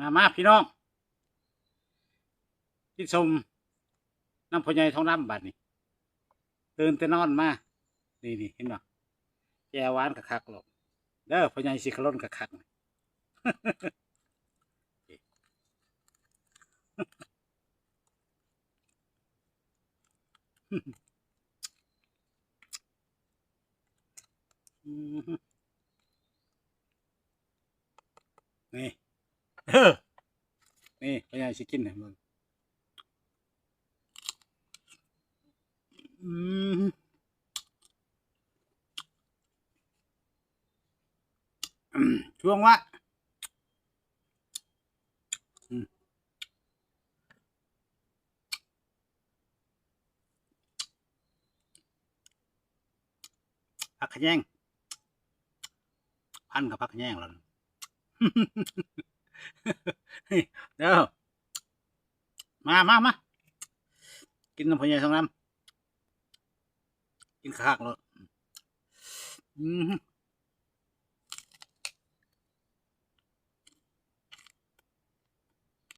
ມາ ມາພີ່ນ້ອງ ກິນສົ້ມນຳພໍ່ໃຫຍ່ທອງດຳບາດນີ້ ຕື່ນແຕ່ນອນມາ ນີ້ໆ ເຫັນບໍ່ ແຈ່ວຫວານຄັກໆໂລດເດີ ພໍ່ໃຫຍ່ຊິຂະຫຼົ່ນຄັກໆ. ອືມ ນີ້ ເອີ ນີ້ ພໍ່ໃຫຍ່ຊິກິນໃຫ້ເບິ່ງ. ອືມ ຊ່ວງວະ ອືມ ຜັກຂະແຍງ ພັນກັບຜັກຂະແຍງແລ້ວ ເດີ ມາ ມາ ມາ ກິນນຳພໍ່ໃຫຍ່ທອງດຳ ກິນຄັກໆໂລດ ອືມ.